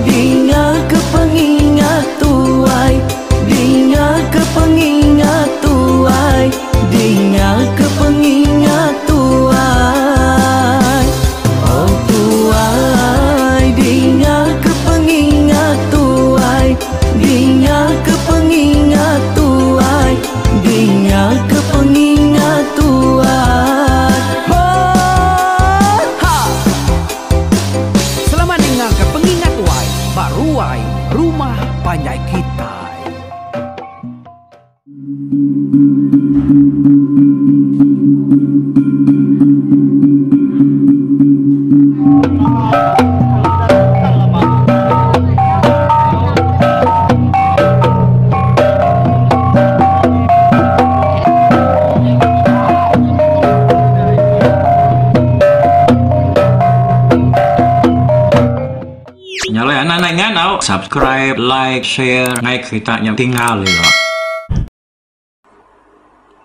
Dinga ke pengingat tuai Dinga ke pengingat tuai Dinga ke pengingat tuai Oh tuai Dinga ke pengingat tuai Dinga ke pengingat tuai Dinga ke pengingat tuai Ho ha. Selamat ninga ke pengingat tuai ba ruai rumah panjai kitai. Nya alai anak anak ingat tau subscribe, like, share ngai kerita nya tinggal ila.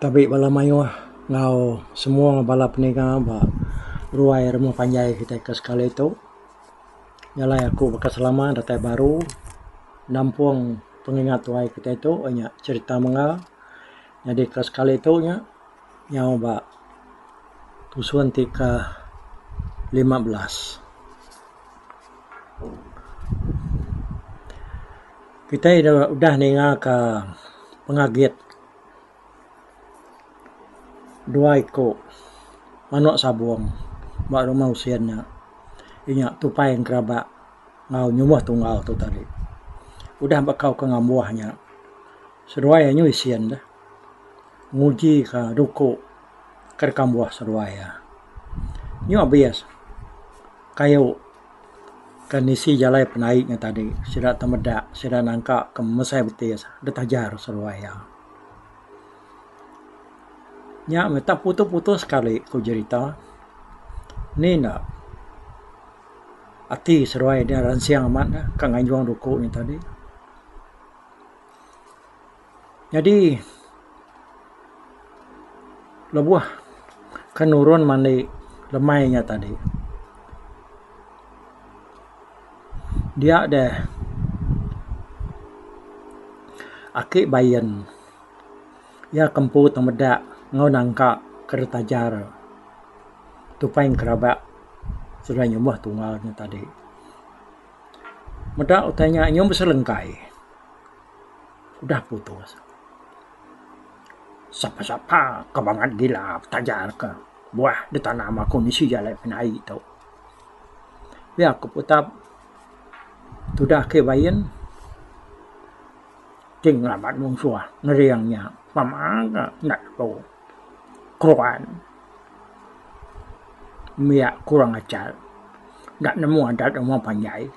Tabi bala mayuh enggau semua bala peninga ba ruai rumah panjai kitai ke sekali tu. Nya alai aku baka selama datai baru nampung pengingat tuai kitai tu iya nya cherita mengga. Nyadi ke sekali tu nya nyau ba tusun ti ke 15. Kitai udah ninga ka pengagit dua iku manok sabong ba rumah usin nya inya tupai engkerabak enggau nyumbuh tunggal tu tadi. Udah bekau ke ngambuh nya seduai anyu isin deh nguji ka duku ke dikambuh seduai iya. Nyu abis kayu ke nisi jalai penai nya tadi sida temedak sida nangka ke mesai betis ditajar seduai iya. Nya meh tak putus-putus sekali ku jerita ni enda ati seduai dia ransing amat ne ka nganjung duku nya tadi. Nyadi lebuh ke nurun mandi lemai nya tadi dia deh aki bain iya ke empu temedak enggau nangka ke ditajar tupai ngerabak seduai nyumbuh tunggal nya tadi. Meda utai nya nyau beselengkai. Udah putus. Sapa-sapa ke bangat gila betajar ke buah ditanam aku nisi jalai penaik tu. Pia ku putap tudah ke bain ti ngelaban munsuh ngering nya pama ga enda lebu keruan nembiak kurang ajar enda nemu adat rumah panjai.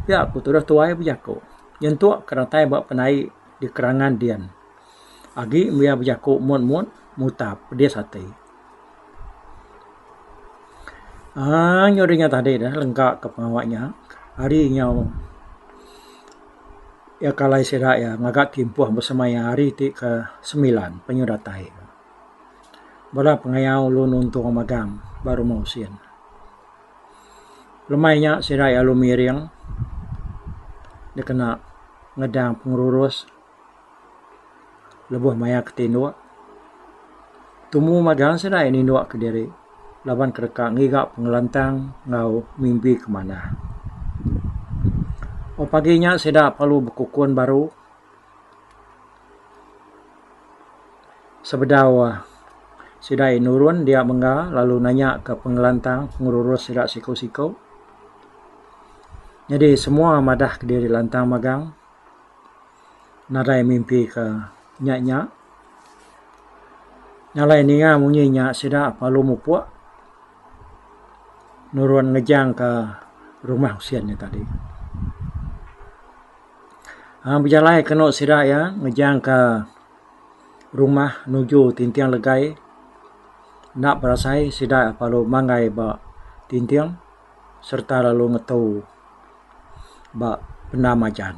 Pia ku tudah tuai bejaku nyentuk ke datai ba penai di kerangan din. Agi mia bejaku mut-mut mutap pedis ati. Aaa nyau dinga tadi dah lengka ke pengawa nya hari nyau iya ke alai sida iya ngaga timpuh besemaya hari ti ke semilan penyu datai. Bala pengayau lu nuntung magang ba rumah usin. Lemai nya sida iya lalu miring dikena ngedang pengerurus lebuh maya ke tinduk. Tumu magang sida iya ninduk kediri laban ke deka ngiga pengelantang enggau mimpi ke manah. Pagi nya sida perlu bekukun baru. Sebedau sida iya nurun dia mengga lalu nanya ka pengelantang pengerurus sida siku-siku. Nyadi semua madah kediri lantang magang nadai mimpi ke nya-nya. Nya alai ninga munyi nya sida perlu mupuk nurun ngejang ka rumah usin nya tadi. Aaa bejalai kenu sida iya ngejang ka rumah nuju tinting legai enda berasai sida perlu manggai ba tinting sereta lalu ngetu ba pendam ajan.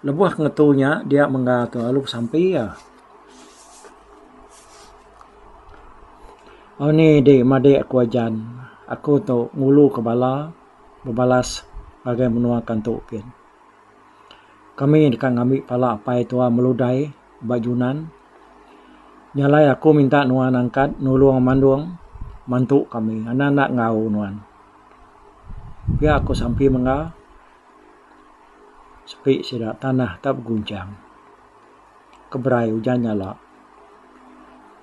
Lebuh ngetu nya dia mengga tu lalu besampi iya. Au ni di madik aku ajan aku tu ngulu ke bala. bebalas ngagai menua Kantu kin. Kami deka ngambi pala apai tua meludai ba Junan. Nya alai aku minta nuan angkat nulung mandung mantu kami anang enda enggau nuan. Pia ku sampi mengga sepi sida tanah tak begunchang keberai ujan nyala.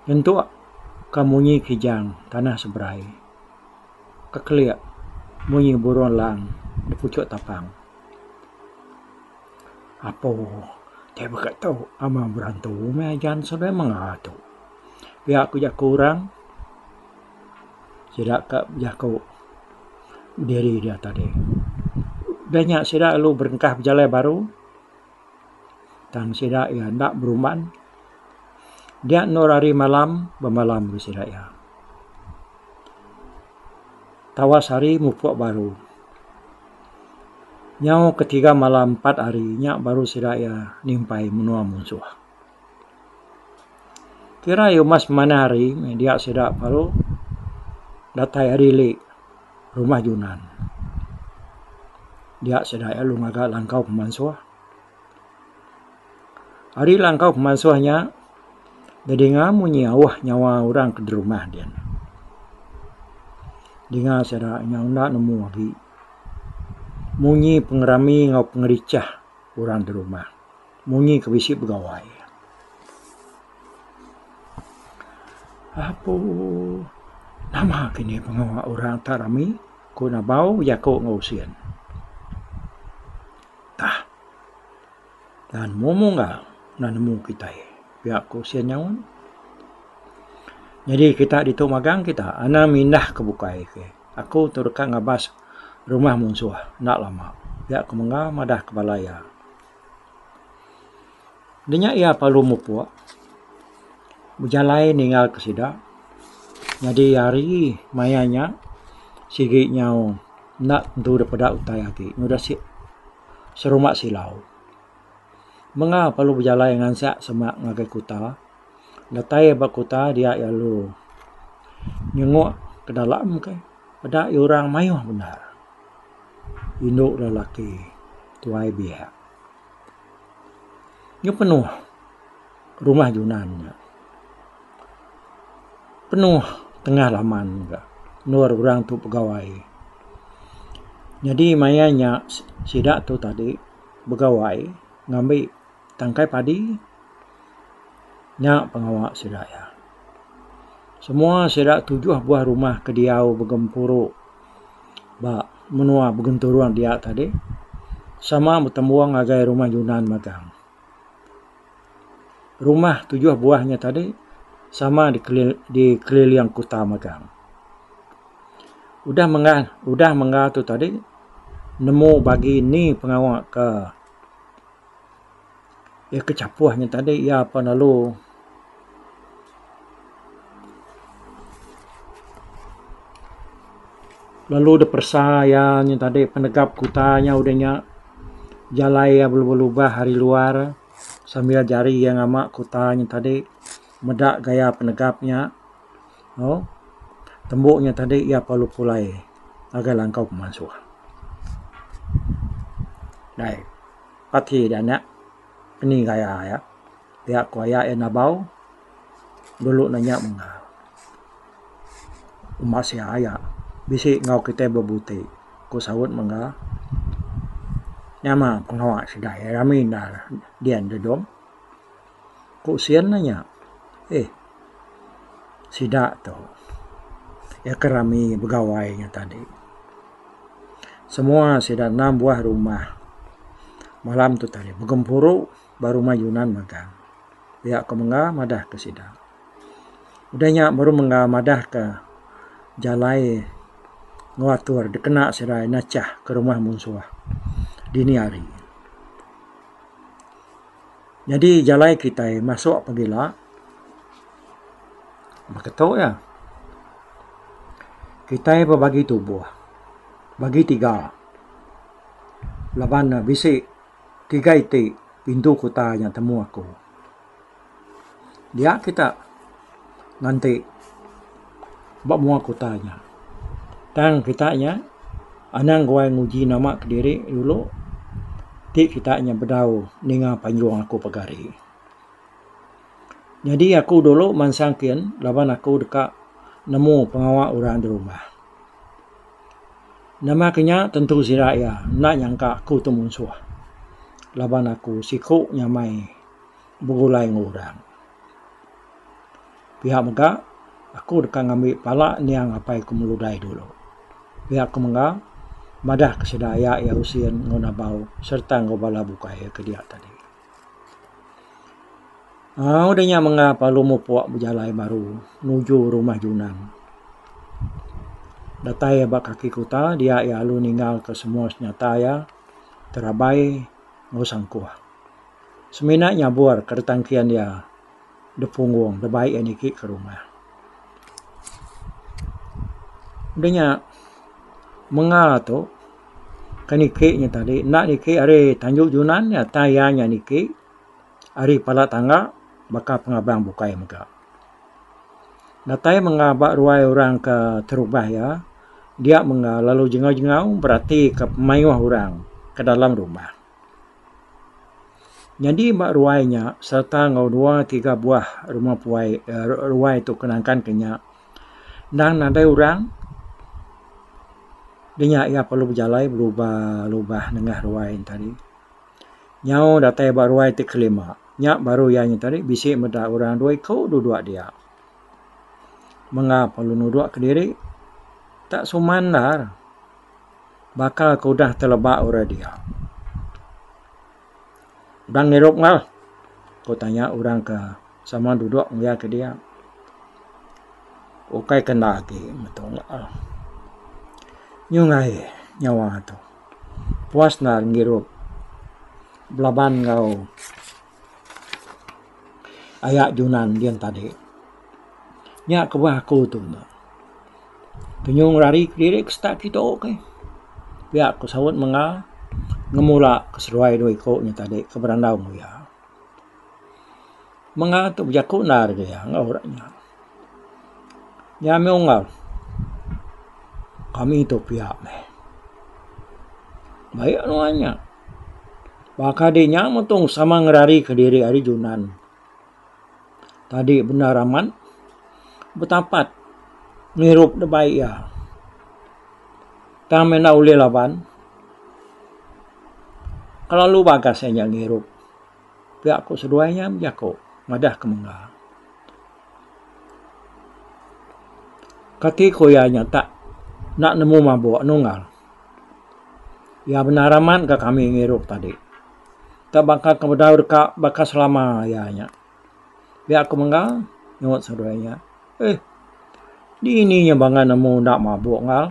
Nyentuk ka munyi kijang tanah seberai kekelik munyi burung lang da puchuk tapang. Apo ti baka tu amang berantu meh ajan seduai mengga tu. Pia ku jaku orang sida ka bejaku diri dia tadi. Udah nya sida lalu berengkah bejalai baru tang sida iya enda berumban dia endur hari malam bemalam ku sida iya. Tawas hari mupuk baru. Nyau ketiga malam empat hari nya baru sida iya nimpai menua munsuh. Kira iya umas manah hari meh dia sida baru datai ari ili rumah Junan. Dia sida iya lalu ngaga langkau pemansuh. Ari langkau pemansuh nya didinga munyi auh nyawa orang ke derumah din. Dinga sida nyau enda nemu agi. Munyi pengerami enggau pengerichah orang da rumah. Munyi ke bisi begawai. Apu nama kini pengawa orang tak rami ku Nabau bejaku enggau Usin. Tah dan nemu munggal enda nemu kitai pia ku Usin nyaut. Nyadi kita ditu magang kita anang mindah ke bukai ke. Aku tu deka ngabas rumah munsuh enda lama, pia ku Mengga madah ke bala iya. Dinya iya perlu mupuk bejalai ninggal ke sida nyadi hari maya nya sigi nyau enda tentu dep peda utai agi nyudah serumba silau. Mengga perlu bejalai ngansak semak ngagai kuta. Datai ba kuta dia iya lalu nyenguk ke dalam ke peda iya orang mayuh bendar indu lelaki tuai biak. Nyu penuh rumah junan nya. Penuh tengah laman ga endur orang tu begawai. Nyadi maya nya sida tu tadi begawai ngambi tangkai padi nya pengawa sida iya. Semua sida tujuh buah rumah ke diau begempuru ba menua begenturung dia tadi sama betembung ngagai rumah Junan magang. Rumah tujuh buah nya tadi sama dikeliling kuta magang. Udah mengah udah mengah tu tadi nemu bagi ni pengawa ke Iya ke chapuh nya tadi iya pan lalu lalu dep peresa iya nya tadi penegap kuta nya udah nya jalai iya belubah-lubah ari luar sambil jari iya ngama kuta nya tadi meda gaya penegap nya au tembu nya tadi iya perlu pulai ngagai langkau pemasuh. Dai. Pati da anak ni gaya iya pia ku aya iya nabau dulu nanya mengah. Uma sia aya bisi enggau kitai bebuti ku saut mengah. Nyama pengawa sida iya rami enda dian dudong. Ku sin nanya eh sida tu iya ke rami begawai nya tadi. Semua sida enam buah rumah malam tu tadi begempuru ba rumah Yunan magang. Pia ku mengga madah ke sida. Udah nya baru mengga madah ke jalai enggau atur dikena sida nachah ke rumah munsuh dini hari. Nyadi jalai kitai masuk pagila baka tu iya. Kitai bebagi tubuh bagi tiga laban ne bisi tiga iti pintu kuta nya temu aku. Dia kita nganti ba mua kuta nya. Tang kita nya. Anang guai nguji nama kediri dulu ti kita nya bedau ninga panjung aku pegari. Nyadi aku dulu mansang kin laban aku deka nemu pengawa orang di rumah. Nama ke nya tentu sida iya enda nyangka aku tu munsuh laban aku siku nyamai begulai enggau orang. Pia mega aku deka ngambi pala niang apai ku meludai dulu. Pia ku mega madah ke sida aya iya Usin enggau Nabau sereta enggau bala bukai ke dia tadi. Aaa udah nya mega perlu mupuk bejalai baru nuju rumah Junang. Datai iya ba kaki kuta dia iya lalu ninggal ke semua senyata iya terabai enggau sangkuh. Semina nyabur ke retangkin iya dep punggung debai iya niki ke rumah. Udah nya menga tu ke niki nya tadi enda niki ari tanju junan nya tang iya nya niki ari pala tangga baka pengabang bukai mega. Datai menga ba ruai orang ke terubah iya dia menga lalu jengau-jengau berati ke pemayuh orang ke dalam rumah. Nyadi ba ruai nya sereta enggau dua tiga buah rumah puai ruai tu ke nangkan ke nya endang nadai orang dinya iya perlu bejalai belubah lubah nengah ruai ne tadi. Nyau datai ba ruai ti kelima nya baru iya nya tadi bisi meda orang dua iku duduk dia. Mengap lalu nuduk kediri tak suman endar. Baka ke udah teleba orang dia. Udah ngirup enggau? Ku tanya orang ke sama duduk enggau iya ke dia. Ukai ke enda agi metung enggau. Nyungai nyawa tu. Puas endar ngirup belaban enggau aya Junan dian tadi. Nya kebuah aku tu. Kenyung rari kediri ke setak kitu keh. Pia ku saut menga ngemula ke seduai dua iku nya tadi ke berandau enggau iya. Menga tu bejaku endar ga iya enggau orang nya. Nya meh unggal kami tu pia meh. Baik nuan nya. Baka di nya metung sama ngerari kediri ari Junan. Tadi bendar amat betapat ngirup da bai iya. Tang meh enda ulih laban kelalu bagas iya nya ngirup. Pia ku seduai nya bejaku madah ke mengga. Kati ku iya nya tak enda nemu mabuk nunggal. Iya bendar amat ga kami ngirup tadi. Tak baka ke bedau deka baka selama iya nya. Pia ku mengga nyuut seduai nya. Eh dini nya bangan nemu enda mabuk enggau.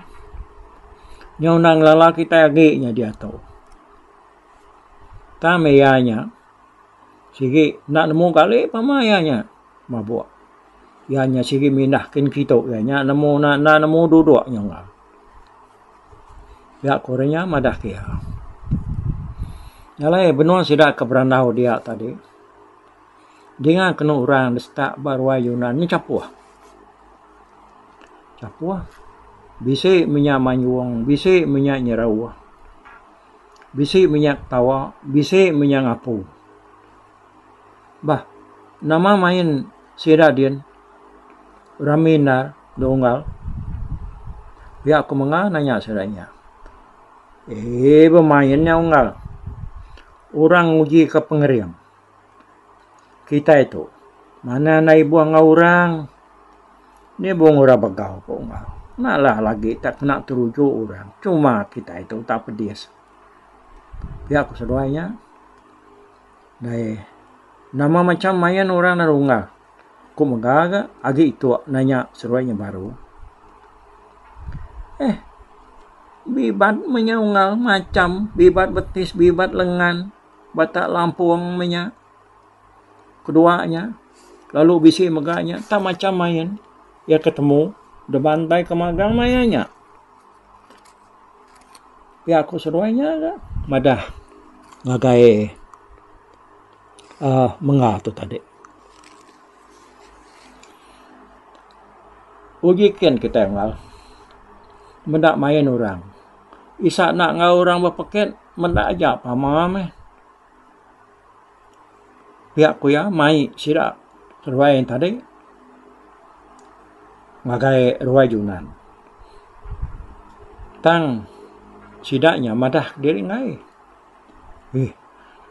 Nyau enda ngelala kitai agi nya diatu. Tang meh iya nya sigi enda nemu kali pama iya nya mabuk. Iya nya sigi mindah kin kitu iya nya nemu enda nemu duduk nya enggau. Pia ku orang nya madah ke iya. Nya alai benung sida ke berandau dia tadi dinga kenu orang da setak ba ruai Yunan nya chapuh. Chapuh bisi meh nya mayung bisi meh nya nyerauh bisi meh nya ketawa bisi meh nya ngapu. Bah nama main sida din rami endar dunggal pia ku menga nanya sida nya. Eee bemain nya unggal orang nguji ka pengering kitai tu manah enda ibuh enggau orang ni bung orang begau ku unggal. Malah lagi tak kena teruju orang cuma kitai tu tak pedis. Pia ku seduai nya. Dai nama macam main orang da rungah ku mega ga agi ituk nanya seruai nya baru. Eh bibat meh nya unggal macam bibat betis bibat lengan batak lampung meh nya kedua nya lalu bisi mega nya tak macam main iya ke temu da bantai ke magang maya nya. Pia ku seduai nya ga madah ngagai uhh menga tu tadi. Uji kin kitai enggau meda main orang. Isa enda enggau orang bepekit meda aja pama meh. Pia ku iya mai sida seduai tadi ngagai ruai junan. Tang sida nya madah diri enggai. Eeh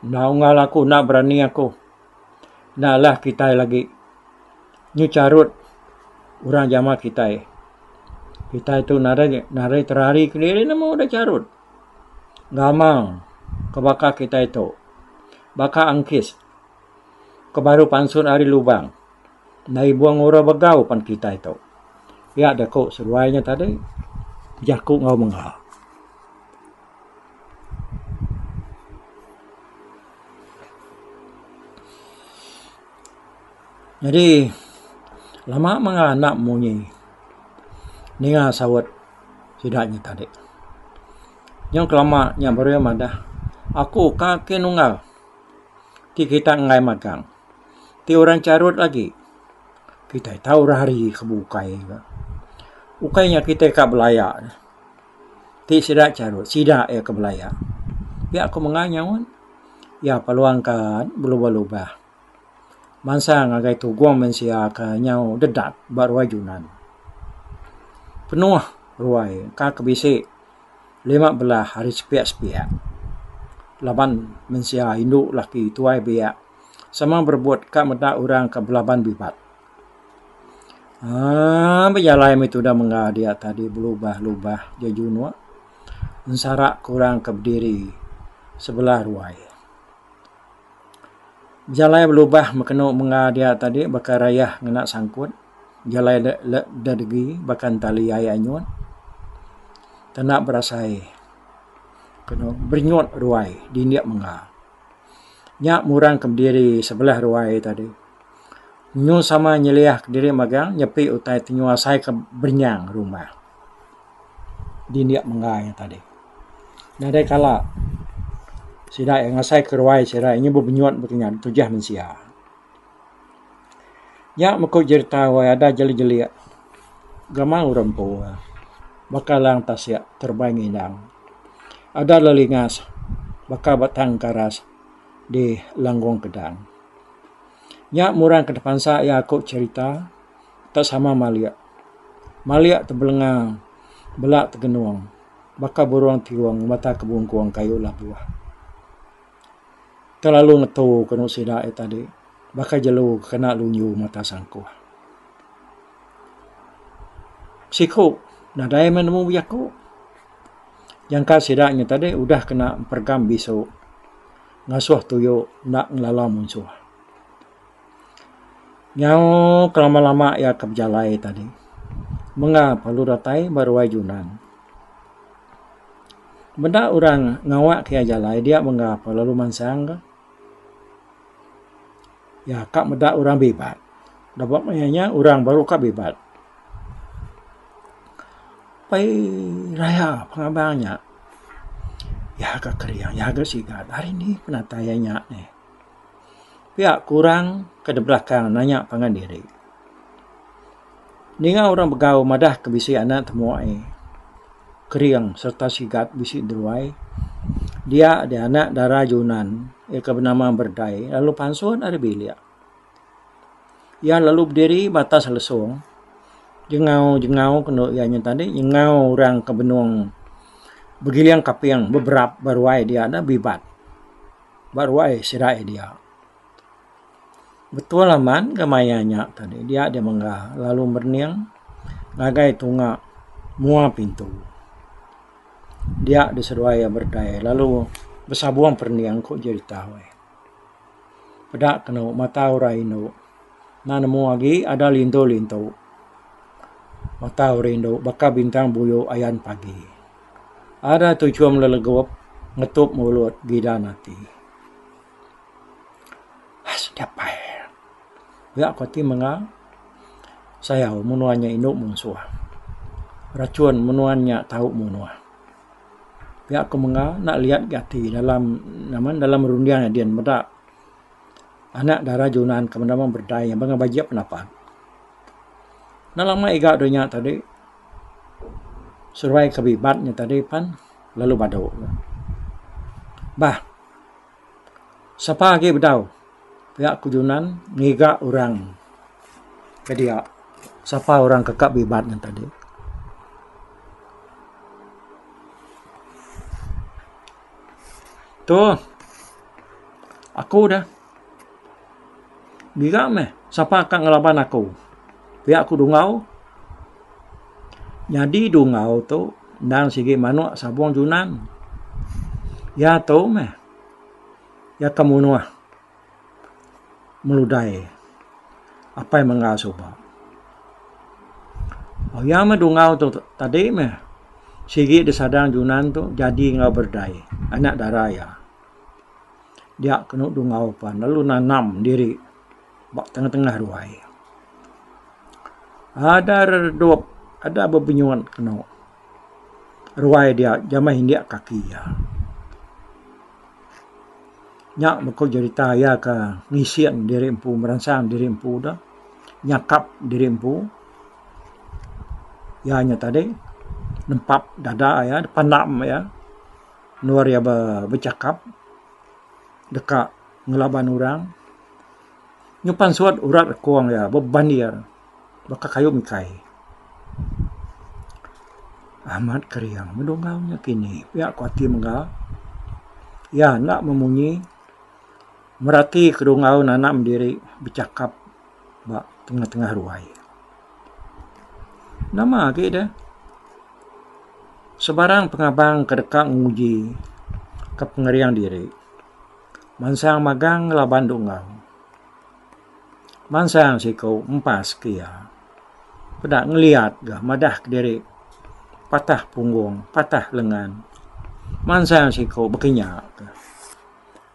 enda unggal aku enda berani aku. Enda alah kitai lagi nyu charut orang jama kitai. Kitai tu nadai nadai terari kediri nemu udah charut. Gamal ke baka kitai tu baka angkis ke baru pansut ari lubang enda ibuh ngurau begau pan kitai tu. Pia jaku seduai nya tadi jaku enggau mengga. Nyadi lama mega anak munyi ninga saut sida nya tadi. Nyau kelama nya baru iya madah aku ka ke nunggal ti kita enggai magang ti orang charut agi kitai tau rari ke bukai. Ukai nya kitai ka belaya. Ti sida charut sida iya ke belaya. Pia ku menga nyaut iya peluang ka belubah-lubah bansa ngagai tugong mensia ke nyau dedat ba ruai junan. Penuh ruai ka ke bisi 15 ari sepiak-sepiak laban mensia indu laki tuai biak sama berebut ka meda orang ke belaban bibat. Aaa bejalai meh tudah mengga dia tadi belubah-lubah jejunuk ensara ke orang ke bediri sebelah ruai. Jalai belubah meh kenu mengga dia tadi baka rayah ngena sangkut jalai le degi baka entali ai anyut tenda berasai kenu berinyut ruai dindik mengga. Nya murang ke bediri sebelah ruai tadi. Nyu sama nyeliah kediri magang nyepi utai ti nyu asai ke berenyang rumah. Dindik mengga nya tadi. Nadai kala sida iya ngasai ke ruai sida iya nyu bebenyut baka nya tujah mensia. Nya meko jerita wai ada jelik-jelik gamal orang empu baka lang tasik terebai ngindang. Ada lelingas baka batang karas di Langgung Kedang. Nya murang ke tepansa iya aku cherita tak sama malik. Malik tebelenga bela tegenung baka burung tiung mata kebungkung kayu labuh. Telalu ngetu kenu sida iya tadi baka jelu ke kena lunju mata sangkuh. Siku nadai meh nemu bejaku. Jangka sida nya tadi udah kena emperegam bisu. Ngasuh tuyu enda ngelala munsuh. Nyau kelama-lama iya ke bejalai tadi. Menga perlu datai ba ruai Junan. Meda orang ngawa ke iya jalai dia menga pa lalu mansang ka. Iya ka meda orang bibat. Daba maya nya orang baru ka bibat. Pai raya pengabang nya iya ga kering iya ga sigat hari ni penatai iya nya neh. Pia ku orang ke da belakang nanya pangan diri. Ninga orang begau madah ke bisi anak temuai kering sereta sigat bisi deruai dia deh anak dara Junan iya ke benama Berdai lalu pansut ari bilik. Iya lalu bediri ba atas lesung jengau-jengau kenu iya nya tadi nyengau orang ke benung begiling kaping beberap ba ruai dia ne bibat ba ruai sida iya dia. Betul amat ga maya nya tadi dia dia mengga lalu merening ngagai tunga mua pintu. Dia di seduai iya berdai lalu besabung perening ku jerita. Peda kenu mata orang indu. Enda nemu agi ada lintu-lintu. Mata orang indu baka bintang buyu ayan pagi. Ada tuchum lelegup ngetup mulut gidan ati. Has japai. Pia ku ati menga sayau menua nya indu munsuh. Rachun menua nya tau munuh. Pia ku menga enda liat ga ati dalam nama dalam runding din meda anak dara junan ke menda berdai ba bajik penapat. Enda lama iga dunya tadi seruai ke bibat nya tadi pan. lalu badu. Bah. Sapa agi bedau pia ku Junan ngiga orang ke dia. Sapa orang ke ka bibat nya tadi. Tu aku dah. Ngiga meh sapa ka ngelaban aku pia ku Dungau. Nyadi Dungau tu endang sigi manok sabung Junan. Iya tu meh iya ke munuh meludai apai mengga suba. Iya meh Dungau tu tadi meh sigi disadang Junan tu jadi enggau Berdai anak dara iya. Dia kenu Dungau pan lalu nanam diri ba tengah-tengah ruai. Ada redup, ada bebenyut kenu ruai dia jamah indik kaki iya. Nya meh ku jerita iya ke ngisin diri empu meransang diri empu deh nyakap diri empu. Iya nya tadi nempap dada iya pandam iya endur iya bechakap deka ngelaban orang. Nyupan suat urat rekung iya bebandir baka kayu mikai. Amat kering mendungau nya kini pia ku ati mega. Iya enda memunyi merati kedungau nanam diri bechakap ba tengah-tengah ruai. Nama agi deh sebarang pengabang ke deka nguji ke pengering diri. Mansang magang ngelaban dungau. Mansang siku empas ke iya. Peda ngeliat ga madah kediri patah punggung patah lengan. Mansang siku bekinya ka.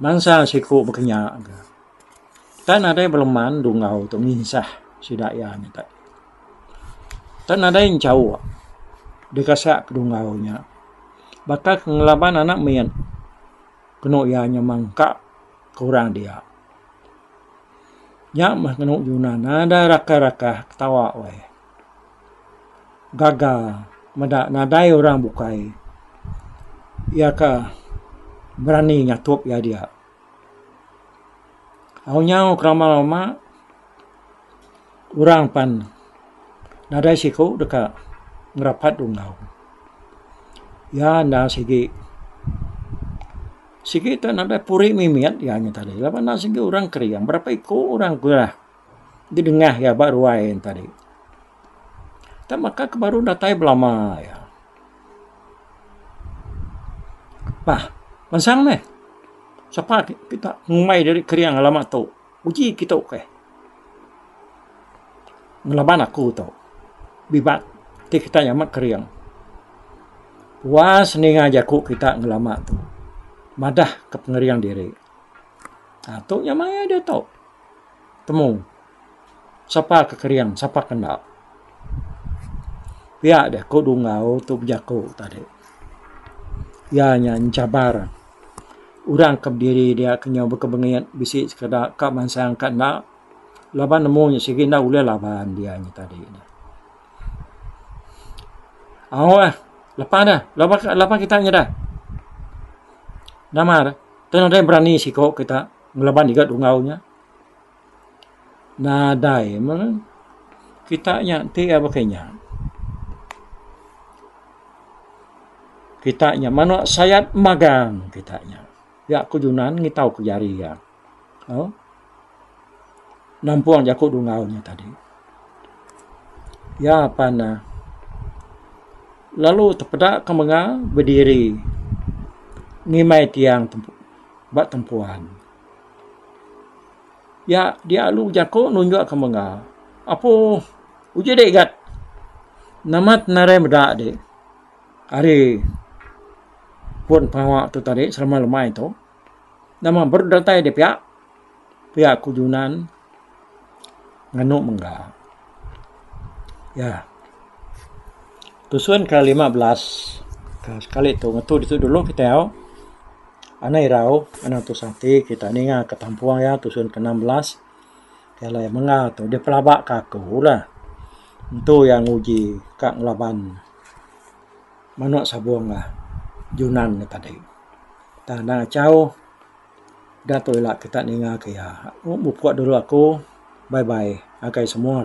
Mansang siku bekinya ka. Tan nadai beleman dungau tu nginsah sida iya nya tadi. Tan nadai enchauk dikasak dungau nya. Baka ke ngelaban anak mit. Kenu iya nya mangka ke orang dia. Nya meh kenu Junan nadai rakah-rakah ketawa weh. Gaga meda nadai orang bukai iya ka berani nyatup iya dia. Au nyau ke lama-lama orang pan nadai siku deka ngerapat dungau. Iya enda sigi, sigi te nadai puri mimit iya nya tadi laban enda sigi orang kering berapa iku orang ke didengah iya ba ruai ne tadi. Tang baka ke baru datai belama iya. Bah mansang meh sapa kita ngumbai diri kering lama tu uji kitu keh. Ngelaban aku tu bibat ti kita nyama kering. Puas ninga jaku kita ngelama tu madah ke pengering diri. Aaa tu nya maya diatu temu sapa ke kering sapa ke enda. Pia deh ku dungau tu bejaku tadi. Iya nya enchabar orang ke bediri dia ke nyau bekebengit bisi sekeda ka mansang ka enda. Laban nemu nya sigi enda ulih laban dia nya tadi. Au ah lepa dah lepa lepa kita nya dah. Nama dah tang nadai berani siko kita ngelaban iga dungau nya. Nadai meh kita nya ti iya baka nya. Kita nya manok sayat magang kita nya. Pia ku Junan ngitau ke jari iya. Au. Nampung jaku dungau nya tadi. Iya pan ne lalu tepeda ke menga bediri ngimbai tiang ba tempuan. Iya dia lalu bejaku nunjuk ke menga apu uji dek gat nama tenarai meda dek ari pun pengawa tu tadi selama lemai tu. Nama baru datai dek pia. Pia ku Junan nganu mengga. Ya. Tusun ke 15 ke sekali tu ngetu ditu dulu kitai au. Anang irau anang tusah ati kita ninga ke tampung iya tusun ke 16 ke alai mengga tu dipelaba ka aku lah. Entu iya nguji ka ngelaban manok sabung lah. Junan nya tadi. Tang anang achau da tu ila kita ninga ke iya. Mupuk dulu aku. Bye bye ngagai semua.